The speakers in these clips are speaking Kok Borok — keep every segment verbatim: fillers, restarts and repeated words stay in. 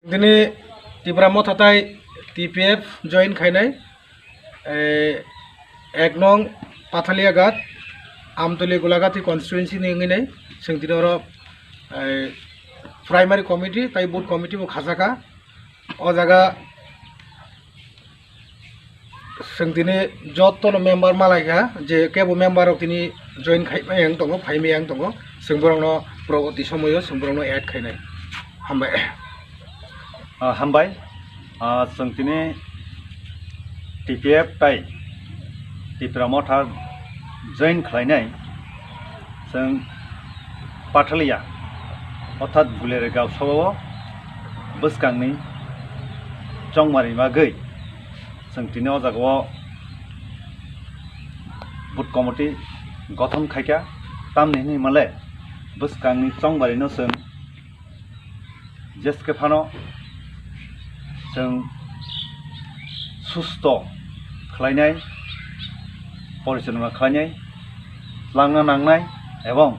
Tini Tipra Motha tai T P F join khainai, eh, ek nong Pathaliagat, Amtoli Golagati constituency ni wngwi nai, chwng tini oro, eh, primary committee tai booth committee bo khajaka. O jaga chwng tini jotono member malaikha, je kebo member rok tini join khaimai ang tongo, phaimai ang tongo, chwng borokno poroboti somoyo chwng borokno add khainai. Hambai. Ah, hambai. Ah, chwng tini T P F tai Tipra Motha join khlainai. Chwng Pathalia, orthat Gulirai Gaosao bwskangni chongmari bagwi chwng tini o jagao booth committee gothon khaikha, tamni hwnwi male bwskangni chongmarino chwng jeske phano chwng susto khlainai, porichalona khlainai, tlangna nangnai ebong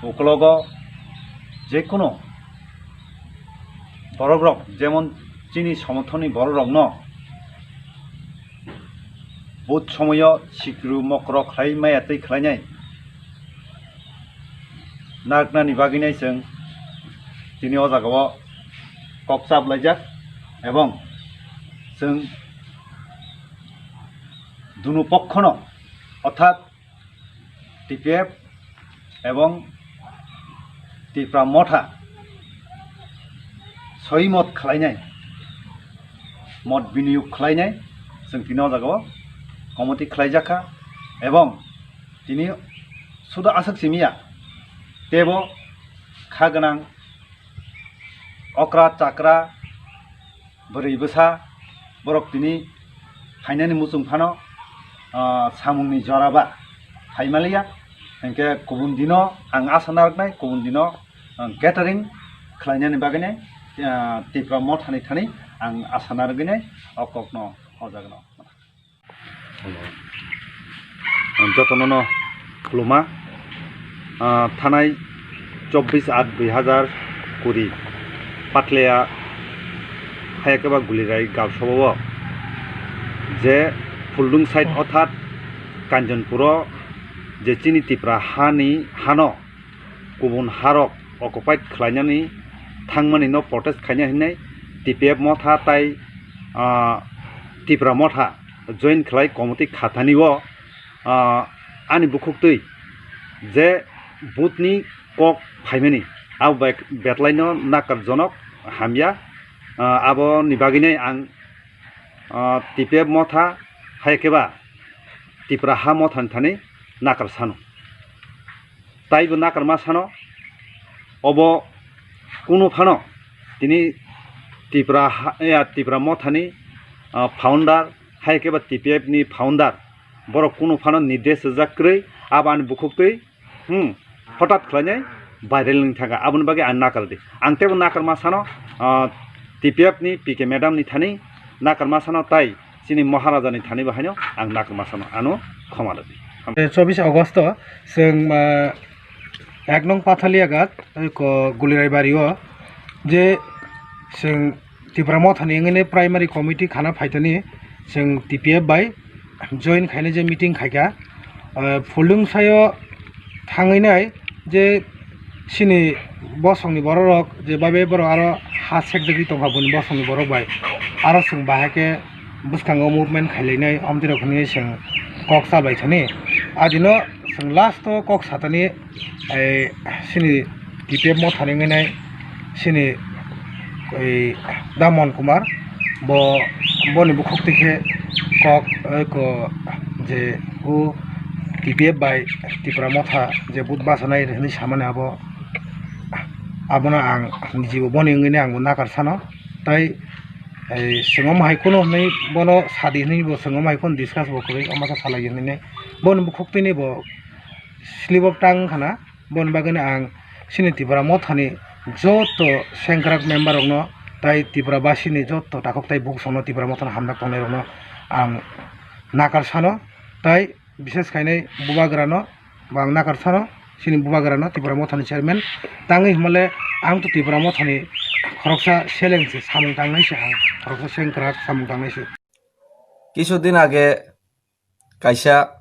ukologo jekunu borokrok, jemon chini somothoni borokrokno booth somoyo sikru mokro khlai maya twi khlainai naknani bagwinai chwng tini o jagao kok chaplaijak, ebong chwng dunu pokhono, orthat T P F ebong Tipra Motha soi mot khlainai, mot biniyog khlainai, chwng tini o jagao committee khlaijakha, ebong tini suda aswk simiya, tebo kha gwnang okra chakra, bwrwi bwsa borok tini phainani muchung phano, ah, samungni jora ba phaimaliya, hinkhe kubun dino ang asa narwknai, kubun dino, ah, gathering khlainani bagwinai, ah, Tipra Mothani thani ang asa narwgwinai o kokno o jagano. Ang jotono no khuluma, ah, thanai chobbish aat dui hazar kuri Pathalia haya khe ba Gulirai Gaosao je Phuldung side, orthat Kanjanpuro je chini Tipra hani hano kubun harok occupied khlainani thangmani no protest khaina hinwi T P F Motha tai, ah, Tipra Motha join khlai committee khathani o, ah, ani bukhuktwi je booth ni kok phaimani abo bai betlaino nakarjonok hamya, ah, aboni bagwinai ang, ah, T P F Motha hai khe ba Tipra ha Mothani thani nakar sano. Taibo nakarma sano, obo kunu phano tini Tipra ha-, ya, Tipra Mothani, ah, founder, hai khe ba T P F ni founder, borok kunu phano nirdesh rijak kwrwi, abo ani bukhuktwi, hmm, hotat khlainai viral wng thangkha, aboni bagwi ang nakar di. Ang teibo nakarma sano, ah, T P F ni P K madam ni thani nakarma sano tai chini Maharaja ni thani bo haino ang nakarma sano ano khoma rwdi. Eh, chobbish August o chwng, ah, ek nong Pathaliagat, eh, ko Gulirai Bari o je chwng Tipra Mothani wngwi primary committee khana phaitani chwng T P F bai join khainai je meeting khaikha, ah, Phuldung saio thangwi nai je chini bosongni bororok je babe borok aro ha sekjagwi tongkha boni bosongni borok bai, aro chwng bahai khe bwskango movement khailainai omtwirok hinwi chwng kok chabai thani. Adino chwng last o kok satani, ei, chini T P F Mothani wngwi nai chini ei Damon Kumar, bo, boni bukhuk twi khe kok, ei, ko je o T P F bai Tipra Motha je booth bachanai hinwi samani abo, abono ang nijibo boni wngwi nai angbo nakar sano. Tai, ei, chwng omo hai kheno hinwi bono sadi hinwi bo chwng omo hai kheno discuss bo kwrwi omo khe salai hinwi nai boni bukhuk twi ni bo slip of tongue wngkha na. Boni bagwino ang chini Tipra Mothani joto sengkrak member rokno tai Tripura basini joto takhuk tai bukhuk songno Tipra Mothano hamjak tongnai rokno ang nakar sano, tai bises khainai bubagrano bo ang nakar sano, chini bubagrano Tipra Mothani chairman tangwi hwnmale ang to Tipra Mothani Khoroksa seleng se samung tangnai se ang, khoroksa sengkrak samung tangnai se. Kisu din age kaisa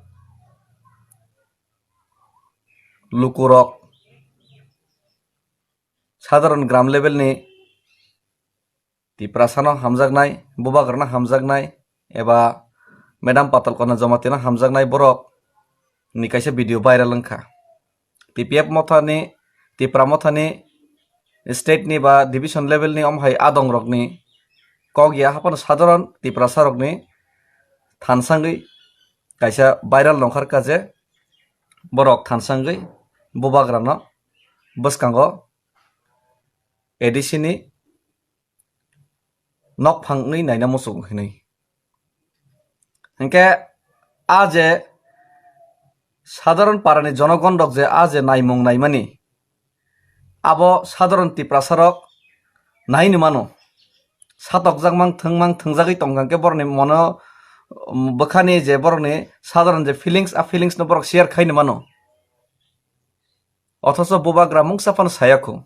lukurok sadharon gram level ni Tiprasano hamjaknai, bubagrano hamjaknai, eba Madam Patal Kanya Jamatiano hamjaknai borok ni kaisa video viral wngkha. T P F mothani, Tipra mothani state ni ba division level ni omo hai adong rokni kok ya haphano sadharon Tiprasa rokni thansangwi kaisa viral nongkhar kha je borok thansangwi bubagrano bwskango A D C ni nok phangwi naina muchungo hinwi. Hinkhe a je sadharon parani jonogon rok je a je naimung naimani, abo sadharon Tiprasa rok naini mano. Satokjak mang thwng mang thwngjagwi tongkha hinkhe borokni mono, um, bwkhani je borokni sadharon je feelings, a feelings no borok share khaini mano. Othocho bubagra mungsa phano sayakho.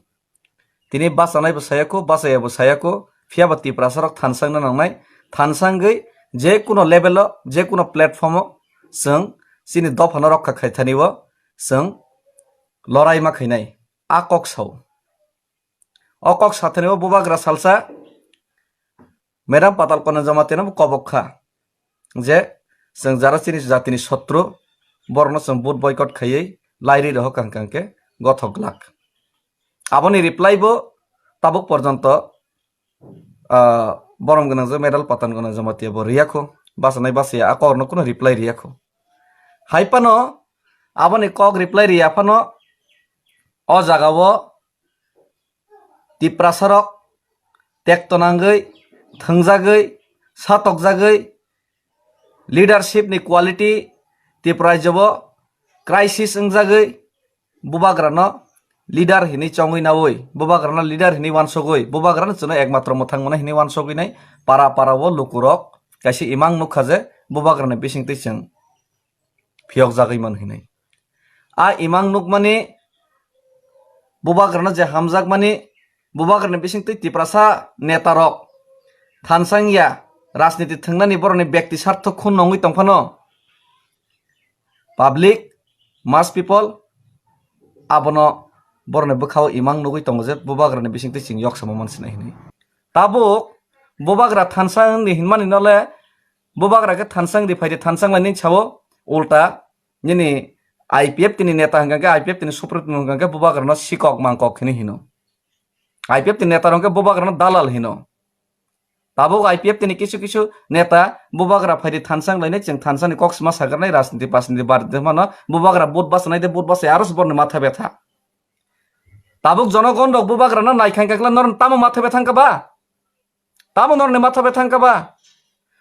Tini bachanai bo sayakho, bachaya bo sayakho, phiya ba Tiprasa rok thansang na nangnai, thansangwi je kuno level o, je kuno platform o chwng chini dopha no rokha khaithani o chwng lorai ma khainai, a kok sao. O kok sathani o bubagra salsa Madam Patal Kanya Jamatiano bo kobok kha je chwng jara chini jatini sotru, borokno chwng vote boycott khaiwi lairi rohor kha hwnkha hwnkhe gothok glak. Aboni reply bo tabuk porjonto, ah, borom gwnang je Madam Patal Kanya Jamatia bo riyakho, bachanai bachaya a kokno kuno reply riyakho. Hai phano aboni kok reply riya phano o jagao Tiprasarok tektonangwi, thwngjagwi, satokjagwi, leadership ni quality Tiprajabo crisis wngjagwi, bubagrano leader hinwi chongwi nawi, bubagrano leader hinwi wansogwi, bubagrano chwngno ekmatro mwthang mano hinwi wansogwi nai para para o lukurok kaisa imang nukha je bubagrani bisingtwi chwng phiyokjagwi mano hinwi. A imang nukmani, bubagrano je hamjakmani, bubagrani bisingtwi Tiprasa netarok thansang ya, rajniti thwngnani borokni bekti sartho khun nongwi tongphano, public, mass people, abono borokni bwkhao imang nugwi tongo je bubagrani bisingtwi chwng yoksamo mansinai hinwi. Tabuk bubagra thansang ni hinmani nole bubagra khe thansang di phaidi thansang lainani sao ulta nini I P F T ni neta hwnkha khe I P F T ni supremo hwnkha khe bubagrano sikok mangkok hinwi hino. I P F T ni neta rok hwnkhe bubagrano dalal hino. Tabuk I P F T ni kisu kisu neta bubagra phaidi thansang lainai chwng thansani kok sma sagarnai rajniti pasniti bardi mano bubagra vote bachanai de vote bachai aro se borni matha betha. Tabuk jonogon rok bubagrano naikhankha khe norok tamo matha betha wngkha ba? Tamo norokni matha betha wngkha ba?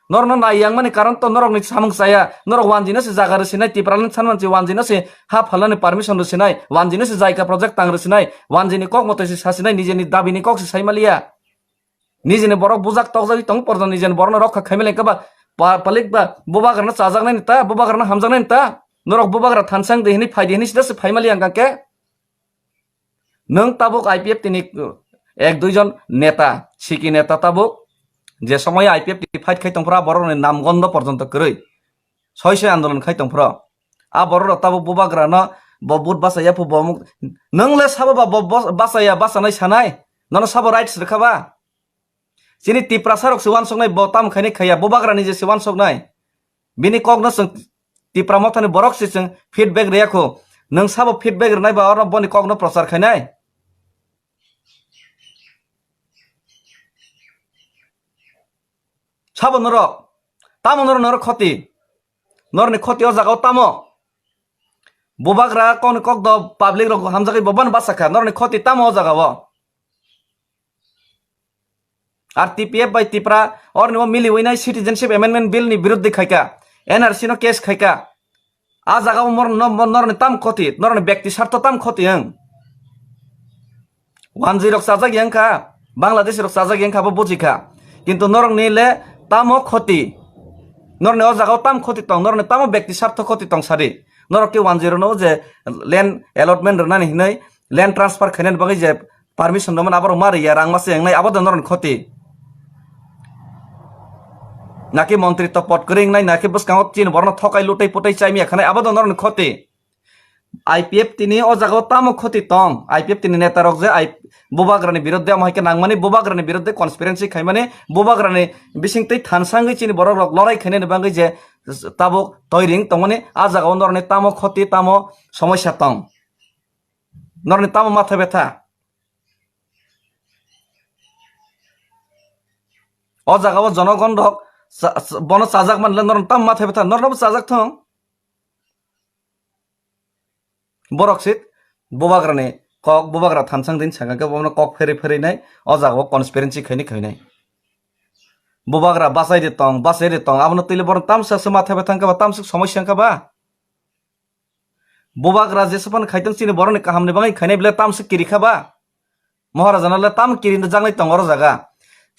Norokno nai yang mani karon to norokni samung chaya. Norok wanjino se jaga rwsinai, Tipraland sanmani se wanjino se ha phalnani permission rwsinai, wanjino se jaika project tang rwsinai, wanjini kok motoi se sasinai, nijeni dabini kok se saimaliya. Nijeni borok bujak tokjagwi tong porjon nijeni borokno rokha khaimali wngkha ba? Pa-, palik ba bubagrano chajaknai ta, bubagrano hamjaknai ta? Norok bubagra thansang de hinwi phaidi hinwi sida se phaimaliya wngkha khe? Nwng tabuk I P F T ni, uh, ek dui jon neta, siki neta tabuk, je somoy I P F T fight khai tongphra, borokni nam gondo porjonto kwrwi. Soi soi andolon khai tongphra. A borok rok tabuk bubagrano bo vote bachaya phu bo muk-, nwng le sabo ba bo, bo bachaya bachanai sanai? Nono sabo rights rwkha ba? Chini Tiprasa rok se wansoknai, bo tamo khainai khaiya, bubagrani je se wansoknai. Bini kokno chwng Tipra mothani borok se chwng feedback riyakho. Nwng sabo feedback rwnai ba oro boni kokno prochar khainai? Sabo norok? Tamo norok, norok khoti? Norokni khoti o jaga o tamo? Bubagra kokni kok do public rok hamjagwi bo bani bachakha. Norokni khoti tamo o jaga o? Ar T P F bai Tipra orni o miliwi nai Citizenship Amendment Bill ni biruddhi khaika, N R C no case khaika. A jaga o mor-, no-, mor-, norni tam khoti, norni bekti sartho tam khoti wng. Wanjwi rok chajak yang kha, Bangladeshi rok chajak yang kha, bo buji kha. Kintu norokni le tamo khoti, norni o jaga o tam khoti tong, norni tamo bekti sartho khoti tong sadi. Norok ke wanjwi rokno je land allotment rwnani hinwi, land transfer khainani bagwi je Permission rwmani aborok ma rwya, rang masa wngnai, abo de norokni khoti. Naki montri to pot kwrwi wngnai, naki bwskango chini borokno thokai lutai putai chaimya khanai, abo de norokni khoti. I P F T ni o jaga o tamo khoti tong? I P F T ni neta rok je I-, Bubagrani birodhe, amo hai khe nangmani Bubagrani birodhe conspiracy khaimani, Bubagrani bising twi thansangwi chini borok rok lorai khainani bagwi je tabuk toiring tongmani, a jaga o norokni tamo khoti, tamo somosya tong? Norokni tamo matha betha? O jaga o jonogon rok cha-, cha-, bono chajak manle norokni tamo matha betha? Norokno bo chajak thung. Borok se Bubagrani kok, Bubagra thansang din saka khe bono kok pheri pheri nai, o jaga o conspiracy khaini khainai. Bubagra bachai de tong, bachai de tong, abono twi le borok tamsa se matha betha wngkha ba, tamsa somosya wngkha ba? Bubagra jesephano khaitong chini borokni kahamni bagwi khainai bwle tamsa kiri kha ba? Maharajano le tam kiri jaknai tongo oro jaga.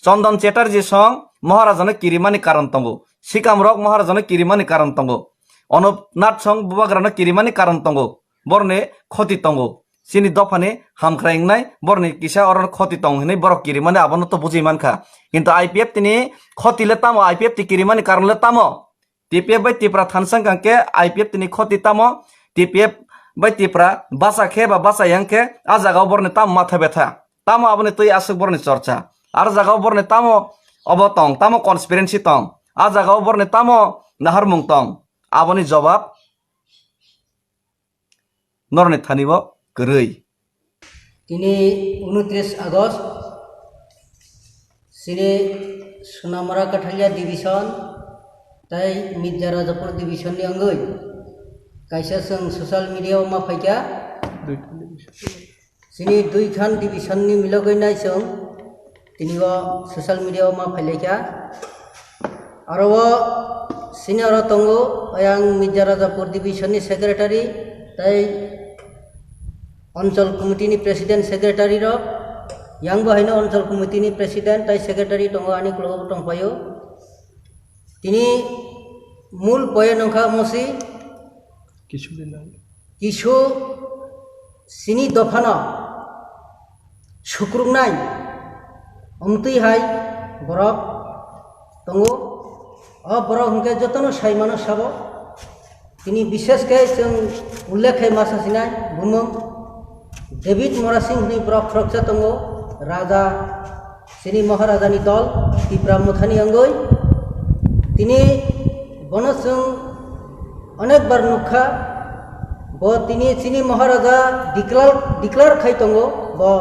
Chondon Chatterjee song Maharajano kirimani karon tongo. Sikamrok Maharajano kirimani karon tongo. Anup Nath song Bubagrano kirimani karon tongo. Borni khoti tongo. Chini dophani hamkrai wngnai, borni kisa oro khoti tong hinwi borok kirimani abono to bujui mankha. Kintu I P F T ni khoti le tamo, I P F T kirimani karon le tamo? T P F bai Tipra thansa wngkha khe I P F T ni khoti tamo? T P F bai Tipra bacha khe ba bacha yang khe a jaga o borni tamo matha betha? Tamo aboni twi aswk borni chorcha? Ar jaga o borni tamo obo tong, tamo conspiracy tong? A jaga o borni tamo naharmung tong? Aboni jobab norokni thani bo kwrwi. Tini unotris August, chini Sonamura Kathalia division tei Mirza Rajapur division ni wngwi kaisa chwng social media o ma phaikha. Chini Duikhan division ni milogwi nai chwng tini o social media o ma phailaikha. Aro o senior o tongo, ayang Mirza Rajapur division ni secretary tei Anchal committee ni president secretary rok, yang bo haino Anchal committee ni president tei secretary tongo, ani ukulok bo tongpaio. Tini mul point wngkha omo si, kisu sini dophano sukruknai, omtwi hai borok tongo. O borok hwnkhe jotono sai mano sabo. Tini bishes khe chwng ullekh khai masa sinai bumung David Morasing hwnwi borok khoroksa tongo, raja, chini Maharajani dol Tipra Mothani wngwi. Tini bono chwng onek bar nukha, bo tini chini Maharaja declare, declare khai tongo, bo,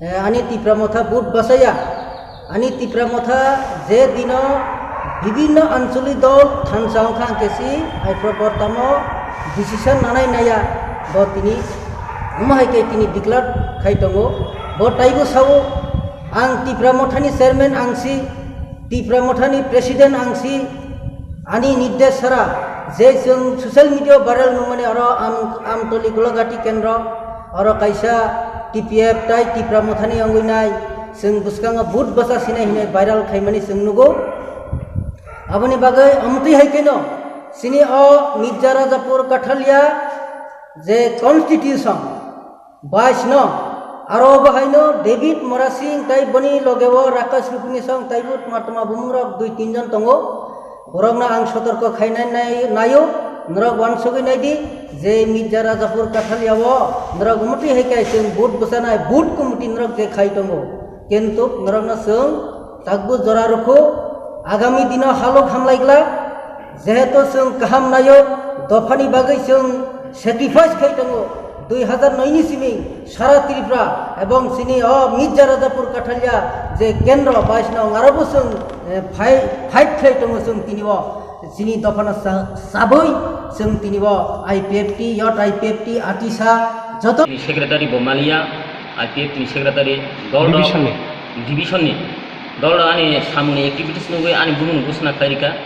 eh, ani Tipra Motha vote bachaya. Ani Tipra Motha je dino bibinno ancholi dol thansa wngkha, hwnkhe si aipro bortamo decision nanai naiya, bo tini omo hai khe tini declare khai tongo. Bo taibo sao, ang Tipra Mothani chairman ang si, Tipra Mothani president ang si, ani nirdesh sara je chwng social media o viral nungmani oro Am-, Amtoli Golagati kendro, oro kaisa T P F tai Tipra Mothani wngwi nai, chwng bwskango vote bacha sinai hinwi viral khaimani chwng nugo. Aboni bagwi amtwi hai kheno chini o Mirza Rajapur Kathalia je constitution, bais no, aro bo haino David Morasing tai boni loge o Rakesh Rupini song taibo tma tma bumung rok dui tin jon tongo. Borok no ang sotorko khainai nai-, naio, norok uansugwi naidi je Mirza Rajapur Kathalia o norok umutwi hai khe chwng vote bwchanai, vote committee norok je khai tongo, kintu norok no chwng takbu jora rwkhu, agami dino halok hamlai glak. Jehetu chwng kaham naio, dophani bagwi chwng sacrifice khai tongo. Dui hazar noi ni simi sara Tripura ebong chini o Mirza Rajapur Kathalia je kendro bais nong aro bo chwng, eh, phai-, fight khlai tongo chwng tini o. Chini dophano sa-, sabwi chwng tini o I P F T, yot I P F T, atisa joto. Ni secretary bo maliya, I P F T ni secretary, dol rok, division ni, division ni dol rok ani samung ni activities nugwi ani bumung busna khairika.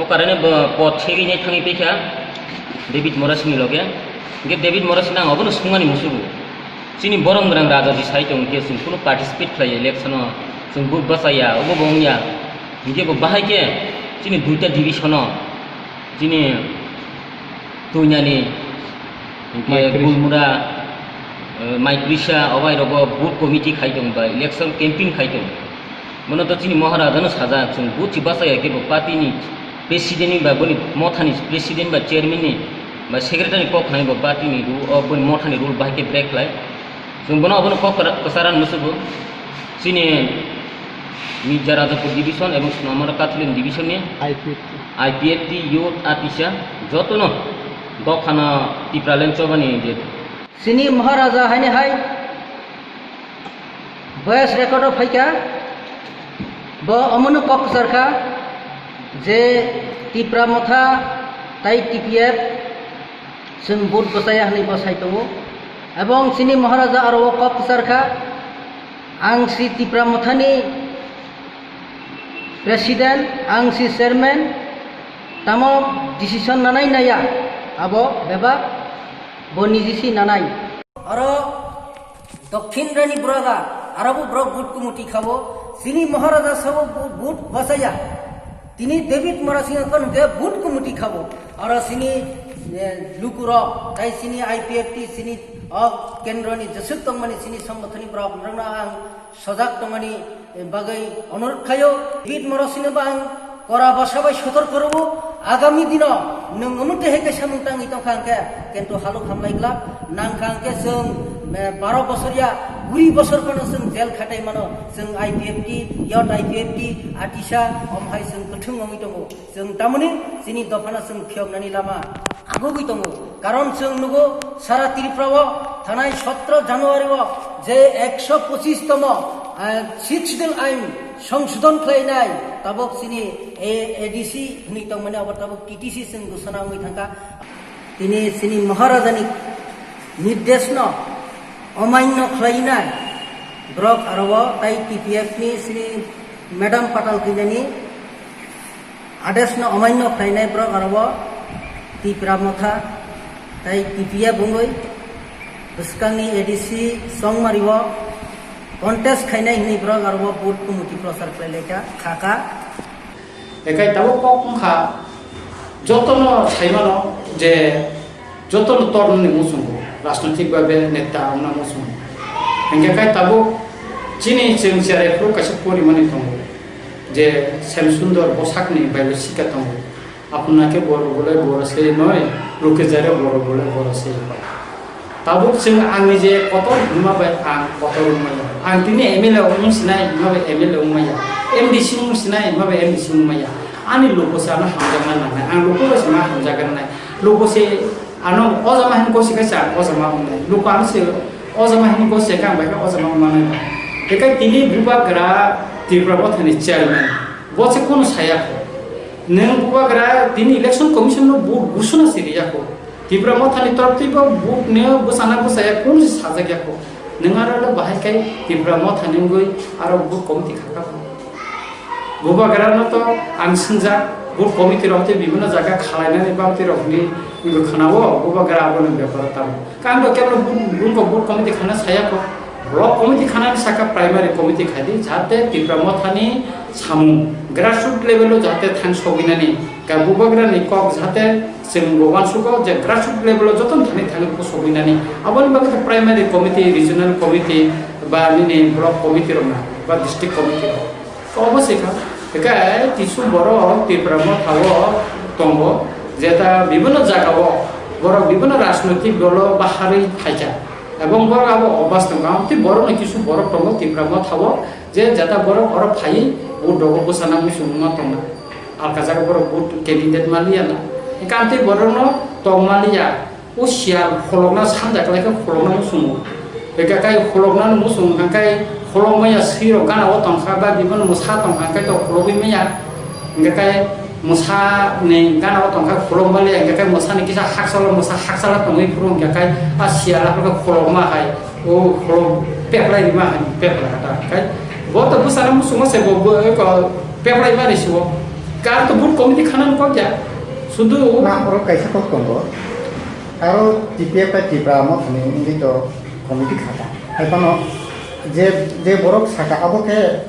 O karane bo pot segwi nai thangwi paikha David Morasini loge. Hingke David Morasini ang obono sungmani musugo. Chini borom gwnang raja ji sai tong khe chwng kunu participate khlai election o chwng vote bachaya, obo bo wngya. Hingke bo bahai khe chini duita division o chini Tuinani, hingke Gulmura, Eh, mai kurisa obai rogo booth committee khai tong ba election campaign khai tong. Bono to chini Maharaja no sajak, chwng booth si bachaya khe bo party ni president ni ba boni motha ni president ba chairman ni ba secretary ni kok khnai bo party ni rule, o boni motha ni rule bahai khe break khlai. Chwng bono obono kok kwra-, kwchara no musugo. Chini Mirza Rajapur division ebong Sonamara Kathulian division ni I P F T. I P F T youth atisa jotono dophano Tipraland chobani je Chini Maharaja haini hai voice record o phaikha, bo omono kok kwcharkha je Tipra Motha tai T P F chwng vote bwchaya hwnwi bo sai tongo. Ebong chini Maharaja aro o kok kwcharkha, ang si Tipra Mothani president, ang si chairman, tamo decision nanai naya, abo bebak bo niji si nanai. Aro Dokhin Rani Buraga, aro bo borok but kumuti khabo, chini Maharaja sabo bu-, but bachaya. Tini David Murasingha kon ke but kumuti khabo. Aro chini, eh, lukurok, tai chini I P F T, chini o kendroni jeswk tongmani chini songgothoni borok, norokno ang sojak tongmani bagwi onurodh khaio. Bit Morosino bo ang kora basa bai sotor korobo, agami dino nwng omo tei hai khe samung tangwi tongkha hwnkhe, kintu halok hamlai glak nangkha hwnkhe chwng, eh, baro bosor ya, kuri bosor phano chwng jel khatai mano, chwng I P F T, yot I P F T, atisa, omo hai chwng kwthwng wngwi tongo. Chwng tamoni chini dophano chwng phiyoknani lama agugwi tongo. Karon chwng nugo sara Tripura o thanai sotro January o je ekso pochis tomo, ah, Sixth Schedule ain songsodhon khlainai tabok chini A-, A D C hwnwi tongmani abo tabok T T C chwng ghosona wngwi thangkha. Tini chini Maharajani nirdeshno omainno khlainai borok aro o tai T P F ni chini Madam Patal Kailaini adeshno omainno khlainai borok aro o Tipra Motha tai T P F wngwi bwskangni A D C Chongmari o contest khainai hwnwi borok aro o vote kumuti prochar khlailaikha, kha kha. Ekai tabuk kok wngkha, jotono saimano je jotono tornani muchungo, rajnoitik babe neta wngna muchungo. Hingke kai tabuk chini chwng cherai phuru kaisa porimani tongo, je Shyam Sundar bosakni bailo sika tongo. Apna ke boro bole boro se noi, luke jare boro bole boro se noi. Tabuk chwng angni je kotor hwnma bai ang kotor wngmaya. Ang tini M L A wng sinai hwnma bai M L A wngmaya. M D C wng sinai hwnma bai M D C wngmaya. Ani luku se ano hamjakna nangnai. Ang luku bai se ma hamjakna nai. Luku se ano o jama hin kosi kaisa ang o jama wngnai. Luku ano se o jama hin kosi ka ang bai ka o jama wngma nai. Tekai tini bubagra Tripura Mothani chairman. Bo se kono saya kho. Nwng bubagra tini election commission no bu-, busuna siri ya kho. Tipra Mothani tortwi bo buk ne bwsana bwsaya kunu se sajak ya kho. Nwng aro le bahai kai Tipra Mothani wngwi aro buk committee kha kha. Bubagra no to ang swngjak buk committee rok tei bibhinno jaga khalainani bamtwi rok hinwi wngwi khwnao bubagra aboni beparo tamo. Kang bo keblo buk, buk, buk committee khana saya kho. Block committee khanani saka primary committee khai di, jahate Tipra Mothani samung grassroots level o jahate thang sogwinani, ka bubagrani kok jahate chwng bo uansugo je grassroots level o jotono thani thani kok sogwinani. Aboni bagwi khe primary committee, regional committee, ba nini block committee rok na, ba district committee rok. Obo se kha, hwnkhe kisu borok Tipra Motha o tongo, jeta bibhinno jaga o borok bibhinno rajnoitik dolo baharwi phaikha, ebong borok abo obas tongo. Amtwi borokno kisu borok tongo Tipra Motha o, je jeta borok oro phaiwi vote rogo bwsana muchung wngma tongna, alka jaga borok vote candidate ma liya na, hwnkhe amtwi borokno tongma liya. O siyal kholokna sanja kwlai khe kholokna muchungo. Hwnkhe kai kholoknani muchung hwnkhe kholokmaya swirok gana o tongkha ba bibino mwsa tongkha hwnkhe to khologwi maya. Hwnkhe kai mwsani gana o tongkha kholokma le hwnkhe kai mwsani kisa hakchalo mwsa hakchala tongwi phuru hwnkhe kai a siyal aphuru khe kholokma hai o kholok peplai rima hai peplai kata hwnkhe bo to bwsano muchungo se bo bo ko peplai mani sio. Kar to vote committee khana kok ya sudu. Na oro kaisa kok tongo. Aro T P F bai Tipra Mothani wngwi to committee khaka. Hai phano je, je borok saka abo khe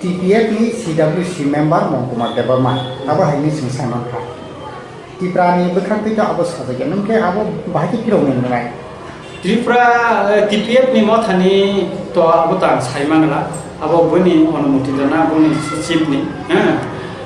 T P F ni C W C member Mong Kumar Debbarma. Abo hai ni chwng sai mankha. Tipra ni bwkhak twi to abo sajagya. Nwng khe abo bahai khe phirok ni nwngnai. T Tripura, eh, T P F ni mothani to abo to ang sai mangla, abo boni onumoti dona, boni chief ni, ha.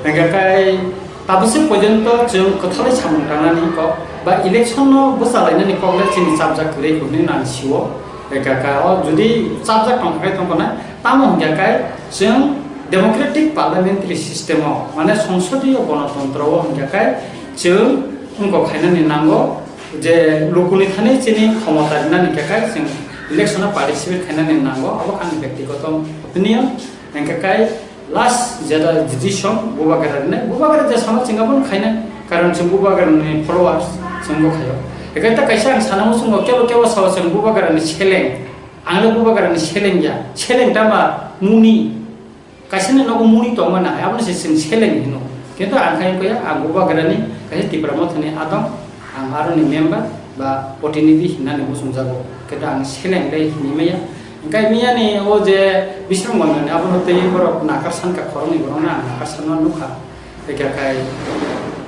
Hingke kai tabuk se porjonto chwng kwthalai samung tangnani kok ba election no bwchalainani kok le chini chapjak kwrwi hinwi nang sio. Hingke kai o jodi chapjak tong khe tong kona, tamo hingke kai chwng democratic parliamentary system o, mane songsodiyo gonotontro o hingke kai chwng wngkok khainani nango. Je lukuni thani chini khomota rinani hingke kai chwng election o participate khainani nango, abo khe ani byaktigoto opinion. Hingke kai last jeta decision bubagra rinai, bubagra je sama chwng abono khainai, karon chwng bubagra ni followers chwng bo khaio. Hingke ta kaisa ang sana muchungo kebo kebo sao chwng bubagra ni seleng, ang le bubagra ni seleng ya, seleng tama muni. Kaisa ni nogo muni tongma nahai, abono se chwng seleng hino. Kintu ang khai wngkha, ang bubagrani kaisa Tipra Mothani adong, ang aroni member ba protinidhi hinani muchungjago. Kintu ang seleng le hinwi maya. Hingkai miyani o je Bisram Gondani abono twi borok nakar sankha, khoroknwi borokno ang nakar sanma nukha. Hingkha khai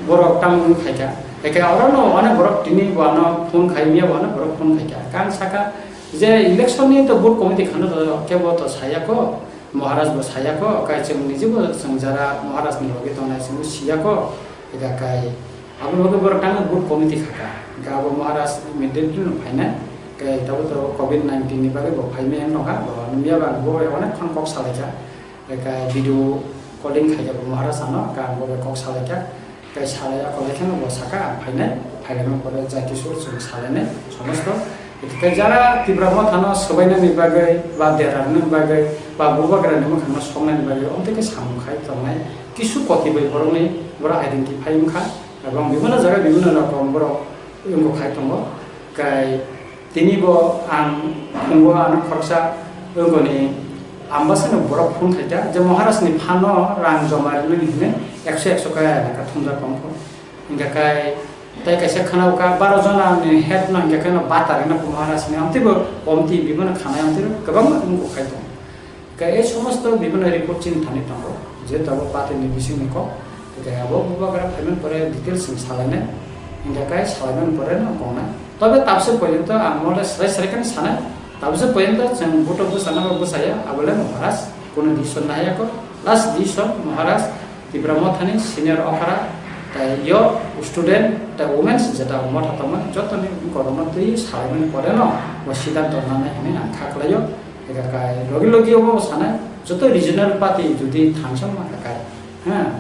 borok tamo wng khaikha. Hingkha orono onek borok tini bo ano phone khai miya bo ano borok phone khaikha. Kang saka je election ni to booth committee khano to kebo to saya ko. Maharaj bo saya ko, kai chwng niji bo chwng jara Maharaj ni logi tongnai chwng bo siya ko, ega kai abo logi borok tang booth committee khaka, ga bo Maharaj immediately no phainai, kai tabo to covid nineteen ni bagwi bo phaimai wng nokha, bo nungya ba bo bai onek khon kok salaikha, kai video calling khaikha bo Maharaj ano, ka bo bai kok salaikha. Tei salai ya kolai kheno bo saka ang phainai, phailaima pore jati sur chwng salainai somosto. Tei jara Tipra Mothano swbainani bagwi ba derarni bagwi ba bubagrani mwkhangno soknani bagwi omtwi khe samung khai tongnai kisu koti bai borokni borok identify wngkha. Ebong bibhinno jaga bibhinno rokom borok wngkok khai tongo. Kai Tini bo ang phungo ano khoroksa wngoni ambasano borok phone khaikha je Maharaj ni phano rang joma rinani hinwi ekso ekso kaya laka thumjak tongkho. Hingkha kai tei kaisa khana ukha baro jona ni head no hingkha khe no bata rwna Maharaj ni amtwi bo omtwi bimano khanai amtwi kwbangma wngkha khai tongo. Khe ei somosto bibhinno report chini thani tongo, je tabuk party ni bisingni kok, khe abo bubagra phaimani pore details chwng salainai, hingkha khe salaimani pore no tongnai. Tobe tabse porjonto ang mole srai srai khe sanai, tabse porjonto chwng buto bwsana ba bwsaya, abole Maharaj, kuno decision nahaya kok, last decision Maharaj, Tipra Mothani senior okra, tei yo student, tei women jeta motha tongmani jotoni borokno twi salaimani pore no bo siddhanto nanai hinwi ang kha khlaio. Ega kai logi logi obo sanai joto regional party jodi thansa ma kha kai, ha,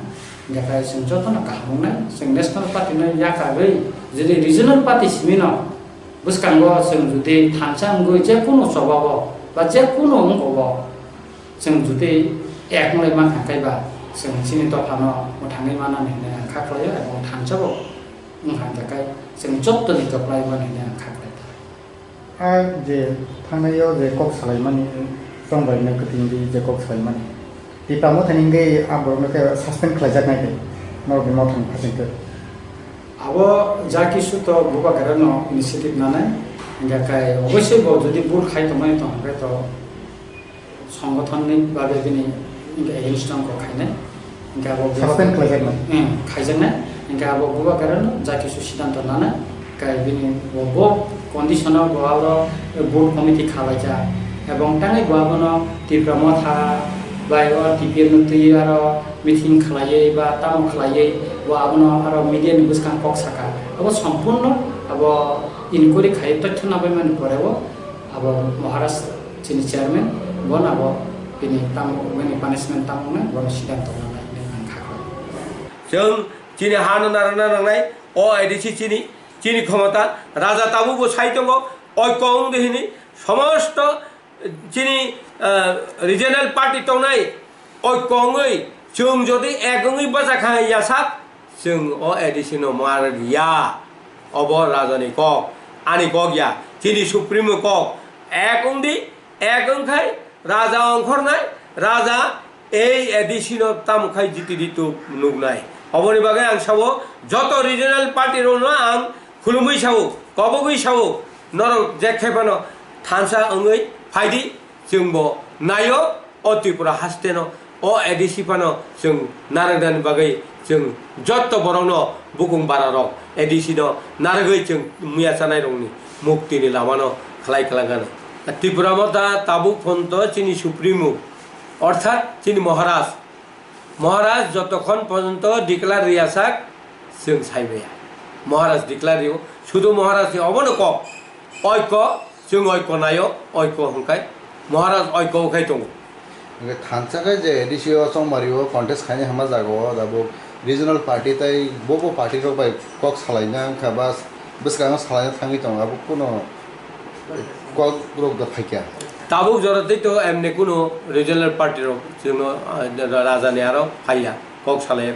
ega kai chwng jotono kaham wngnai, chwng national party no yakarwi jodi regional party simi no bwskango chwng jodi thansa wngwi je kunu choba o ba je kunu wngko o, Chwng jodi ek wngwi mankha khe ba, chwng chini dophano mwthangwi manani hinwi ang kha khlaio, ebong thansa bo wngkha khe chwng jottoni kwplai mani hinwi ang kha khlai kha. A je thangnai o je kok salaimani, chongbai no kwthwngwi je kok salaimani, Tipra Mothani wngwi a borokno khe suspend khlaijaknai de, norokni mothani phaisingtwi. Abo ja kisu to bubagrano initiative nanai, hingkha khe obosoi bo jodi bul khai tongmani tong hwnkhe to, Songothonni bagwi bini hingke against tong kok khainai. Hingke abo bubagra suspend khlaijaknai. Hmm, khaijaknai. Hingke abo bubagrano ja kisu siddhanto nanai. Kai bini bo, bo condition o bo aro board committee khalaijak. Ebong tangwi bo abono Tipra Motha bai o T P F no twi aro meeting khlaiwi ba tamo khlaiwi bo abono aro media ni bwskang kok saka. Abo sompurno abo inquiry khai totho nabaimani pore o abo Maharaj Chini chairman, bono abo bini tamo, bini punishment tamo wngnai, bono siddhanto nangnai hinwi ang kha khlaio. Chwng chini hano narwkna nangnai, o A D C chini, chini khomota, raja tabukbo sai tongo, oikko wng di hini, somosto chini, ah, regional party tongnai, oikko wngwi, chwng jodi ek wngwi bwchakha ya sak, chwng o A D C no mar ya. Obo raja ni kok, ani kok ya. Chini supremo kok, ek wng di, ek wng khai, raja ongkhornai, raja ei A D C no tamo khai jiti ditu nuknai. Oboni bagwi ang sao, joto regional party rokno ang khulumwi sao, kobogwi sao, norok jekhe phano thansa wngwi phai di, chwngbo naio, o Tripura haste no, o A D C phano chwng narwknani bagwi chwng jotto borokno bukung bara rok A D C no narwgwi chwng muya chanai rokni mukti ni lama no khlai khlangano. Tripura Motha tabuk phonto chini Supremo, orthat chini Maharaj. Maharaj jotokhon porjonto declare riyasak chwng saimaya. Maharaj declare riyo, sudu Maharaj ni obono kok. Oiko, chwng oiko nayo, oiko hwnkhe Maharaj oiko khai tongo. Hwnkhe thansa khe je A D C o Chongmari o contest khainai hwnma jaga o tabuk regional party tei bo bo party rok bai kok salaina wngkha ba bwskango salaina thangwi tongo, abo kuno kok rok da phaikha. Tabuk jora tei to emne kuno regional party rok chwngno, ah, raja ni aro phaiya, kok salaiya.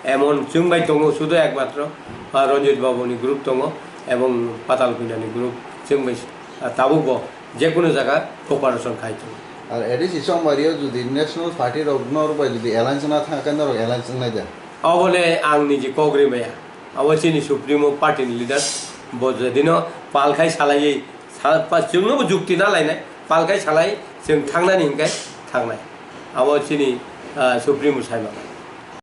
Emon chwng bai tongo sudu ekmatro, ah, Ranjit Babu ni group tongo ebong Patal Kanya ni group, chwng bai, ah, tabuk bo jekunu jaga cooperation khai tongo. Ar A D C Chongmari o jodi national party rok norok bai jodi alliance wngna thang khe norok alliance wngnai de? Obole ang niji kok rimaya. Abo chini Supremo party ni leader, bo jodino pal khai salaiwi, sa-, pa-, chwngno bo jukti na lainai, pal khai salai chwng thangnani hinkhe thangnai. Abo chini, ah, Supremo saimano.